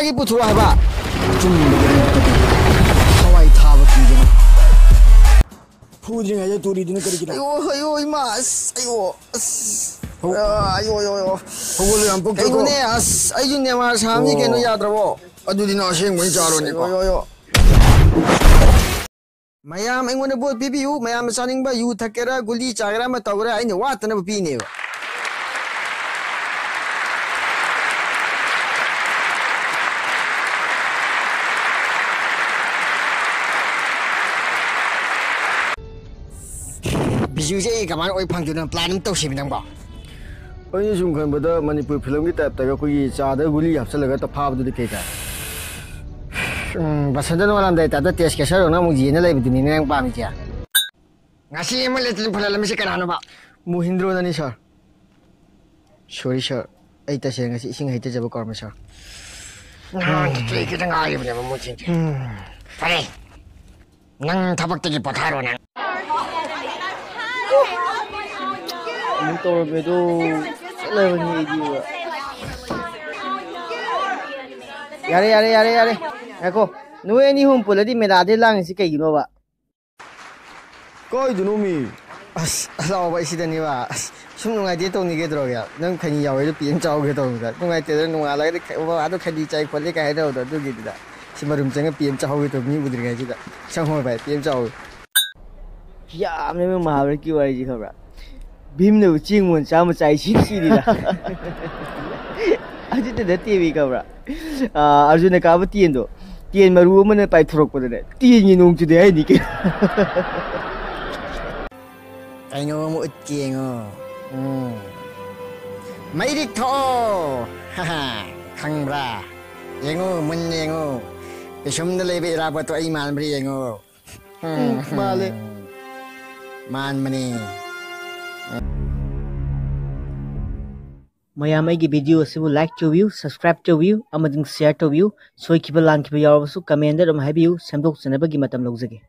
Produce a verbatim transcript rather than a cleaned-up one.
ꯑꯩ ꯄꯨꯊꯣꯛꯑꯣ ꯍꯥꯏꯕ꯫ ꯆꯨꯝꯕꯒꯤ ꯊꯋꯥꯏ ꯊꯥꯕ ꯀꯤꯗꯅ꯫ ꯐꯨꯗ꯭ꯔꯤꯉꯩꯗ ꯇꯨꯔꯤꯗꯨꯅ ꯀꯔꯤꯒꯤꯅꯣ? ꯑꯌꯣ, ꯑꯌꯣ, ꯏꯃꯥ, ꯑꯁ, ꯑꯌꯣ, ꯑꯁ꯫ ꯍꯧ-, ꯑꯥ, ꯑꯌꯣ, ꯑꯌꯣ, ꯑꯌꯣ꯫ ꯍꯧꯒꯠꯂꯨ, ꯌꯥꯝ ꯄꯣꯛꯆꯩꯀꯣ꯫ ꯀꯩꯅꯣꯅꯦ, ꯑꯁ, ꯑꯩꯁꯨ ꯅꯦꯃꯥꯔ ꯁꯥꯝꯅꯤ ꯑꯣ꯫ ꯀꯩꯅꯣ, ꯌꯥꯗ꯭ꯔꯕꯣ? ꯑꯗꯨꯗꯤ ꯅꯪ ꯑꯁꯦꯡꯕ ꯑꯣꯏꯅ ꯆꯥꯔꯣꯅꯦꯀꯣ꯫ ꯑꯌꯣ, ꯑꯌꯣ, ꯑꯌꯣ꯫ ꯃꯌꯥꯝ ꯑꯩꯉꯣꯟꯗ ꯚꯣꯠ ꯄꯤꯕꯤꯌꯨ, ꯃꯌꯥꯝꯅ ꯆꯥꯅꯤꯡꯕ ꯌꯨ ꯊꯛꯀꯦꯔꯥ, ꯒꯨꯂꯤ ꯆꯥꯒꯦꯔꯥ, ꯑꯃ ꯇꯧꯒꯦꯔꯥ, ꯑꯩꯅ ꯋꯥꯠꯇꯅꯕ ꯄꯤꯅꯦꯕ꯫ ꯕꯤꯖꯨꯁꯦ ꯑꯩ ꯀꯃꯥꯏꯅ ꯑꯣꯏ ꯐꯪꯗꯣꯏꯅꯣ? ꯄ꯭ꯂꯥꯟ ꯑꯃ ꯇꯧꯁꯦꯃꯤ ꯅꯪꯕꯣ꯫ ꯑꯩꯅ ꯁꯨꯝ ꯈꯟꯕꯗ ꯃꯅꯤꯄꯨꯔ ꯐꯤꯂꯝꯒꯤ ꯇꯥꯏꯞꯇꯒ ꯑꯩꯈꯣꯏꯒꯤ ꯆꯥꯗ ꯒꯨꯂꯤ ꯍꯥꯞꯆꯜꯂꯒ ꯇ-, ꯐꯥꯕꯗꯨꯗꯤ ꯀꯩ ꯀꯥꯏ? ꯎꯝ, ꯕꯁꯟꯇ ꯅꯣꯡꯉꯥꯟꯂꯝꯗꯥꯏ ꯇꯥꯏꯞꯇ ꯇꯦꯁ ꯀꯦꯁꯔꯗꯧꯅ ꯑꯃꯨꯛ ꯌꯦꯟꯅ ꯂꯩꯕꯗꯨꯅꯤꯅꯦ ꯅꯪ ꯄꯥꯝꯃꯤꯁꯦ? ꯉꯁꯤ ꯑꯃ ꯂꯦꯇ꯭ꯔꯤꯟ ꯐꯨꯜꯍꯜꯂꯝꯃꯤꯁꯦ ꯀꯅꯥꯅꯣꯕ? ꯃꯣꯍꯤꯟꯗ꯭ꯔꯣꯅꯅꯤ, ꯁꯥꯔ꯫ ꯁꯣꯔꯤ, ꯁꯥꯔ꯫ ꯑꯩ ꯇꯁꯦꯡꯅ ꯉꯁꯤ ꯏꯁꯤꯡ ꯍꯩꯊꯖꯕ ꯀꯥꯎꯔꯝꯃꯦ, ꯁꯥꯔ꯫ ꯅꯍꯥꯟ ꯆꯍꯤ ꯈꯤꯇꯪ ꯉꯥꯏꯔꯤꯕꯅꯦꯕ ꯃꯣꯏꯁꯤꯡꯁꯦ꯫ ꯎꯝ꯫ ꯐꯔꯦ, ꯅꯪ ꯊꯕꯛꯇꯒꯤ ꯄꯣꯊꯥꯔꯣ ꯅꯪ꯫ ꯑꯃꯨꯛ ꯇꯧꯔꯝꯃꯦꯗꯣ꯫ ꯆꯠꯂꯕꯅꯤ ꯑꯩꯗꯤ꯫ ꯌꯥꯔꯦ, ꯌꯥꯔꯦ, ꯌꯥꯔꯦ, ꯌꯥꯔꯦ꯫ ꯉꯥꯏꯈꯣ꯫ ꯅꯣꯏ ꯑꯅꯤ ꯑꯍꯨꯝ ꯄꯨꯜꯂꯗꯤ ꯃꯦꯂꯥꯗꯩ ꯂꯥꯡꯉꯤꯁꯤ ꯀꯩꯒꯤꯅꯣꯕ? ꯀꯥꯏꯗꯅꯣꯃꯤ? ꯑꯁ, ꯑꯂꯥꯎꯕ ꯑꯩ ꯁꯤꯗꯅꯦꯕ꯫ ꯑꯁ, ꯁꯨꯝ ꯅꯨꯡꯉꯥꯏꯇꯦ ꯇꯧꯅꯤꯒꯦ ꯇꯧꯔꯒꯦ꯫ ꯅꯪ ꯈꯩꯅꯤ ꯌꯥꯎꯋꯦꯗꯣ ꯄꯤ ꯑꯃ ꯆꯥꯎꯒꯦ ꯇꯧꯕꯗ꯫ ꯅꯨꯡꯉꯥꯏꯇꯦꯗꯅ ꯅꯣꯡꯉꯥꯜꯂꯒꯗꯤ ꯈ-, ꯕꯕꯥꯗꯣ ꯈꯩꯅꯤ ꯆꯥꯏ ꯈꯣꯠꯂꯤ ꯀꯥꯏ ꯍꯥꯏꯅꯕꯗꯣ ꯑꯗꯨꯒꯤꯗꯨꯗ꯫ ꯁꯤ ꯃꯔꯨꯝ ꯆꯪꯉ ꯄꯤ ꯑꯃ ꯆꯥꯍꯧꯒꯦ ꯇꯧꯕ ꯃꯤ ꯎꯗ꯭ꯔꯤꯉꯩꯁꯤꯗ꯫ ꯆꯪꯍꯧꯔꯣ ꯚꯥꯏ, ꯄꯤ ꯑꯃ ꯆꯥꯍꯧꯒꯦ꯫ ꯌꯥꯝꯃꯦꯕ ꯃꯍꯥꯚꯥꯔꯠꯀꯤ ꯋꯥꯔꯤꯁꯤ ꯈꯪꯕ꯭ꯔꯥ? ꯚꯤꯝꯅꯕꯨ ꯆꯦꯡ ꯃꯣꯟ ꯆꯥꯝꯃ ꯆꯥꯏ ꯁꯤ ꯁꯤꯅꯤꯗ꯫ ꯑꯗꯨꯗ ꯅꯠꯇꯦꯃꯤ ꯈꯪꯕ꯭ꯔꯥ? ꯑꯥ, ꯑꯔꯖꯨꯟꯅ ꯀꯥꯕ ꯇꯦꯟꯗꯣ, ꯇꯦꯟ ꯃꯔꯨ ꯑꯃꯅ ꯄꯥꯏꯊꯣꯔꯛꯄꯗꯅꯦ, ꯇꯦꯟꯒꯤ ꯅꯣꯡ ꯆꯨꯗꯦ ꯍꯥꯏꯅꯤ ꯀꯩꯅꯣ꯫ ꯀꯩꯅꯣ ꯑꯃ ꯎꯠꯀꯦ ꯌꯦꯡꯉꯣ꯫ ꯎꯝ꯫ ꯃꯩꯔꯤꯛ ꯊꯣꯛꯑꯣ! ꯈꯪꯕ꯭ꯔꯥ? ꯌꯦꯡꯉꯨ, ꯃꯨꯟꯅ ꯌꯦꯡꯉꯨ꯫ ꯄꯤꯁꯨꯝꯗ ꯂꯩꯕ ꯏꯔꯥꯕꯣꯠꯇꯣ ꯑꯩ ꯃꯥꯟꯕ꯭ꯔꯥ ꯌꯦꯡꯉꯨ꯫ ꯎꯝ, ꯃꯥꯜꯂꯦ꯫ ꯃꯥꯟꯕꯅꯤ꯫ ꯃꯌꯥꯝ ꯑꯩꯒꯤ video ꯑꯁꯤꯕꯨ like ꯇꯧꯕꯤꯌꯨ, subscribe ꯇꯧꯕꯤꯌꯨ, ꯑꯃꯗꯤ share ꯇꯧꯕꯤꯌꯨ꯫ ꯁꯣꯏꯈꯤꯕ ꯂꯥꯟꯈꯤꯕ ꯌꯥꯎꯔꯕꯁꯨ comment ꯑꯗꯨꯝ ꯍꯥꯏꯕꯤꯌꯨ, ꯁꯦꯝꯗꯣꯛꯆꯅꯕꯒꯤ ꯃꯇꯝ ꯂꯧꯖꯒꯦ꯫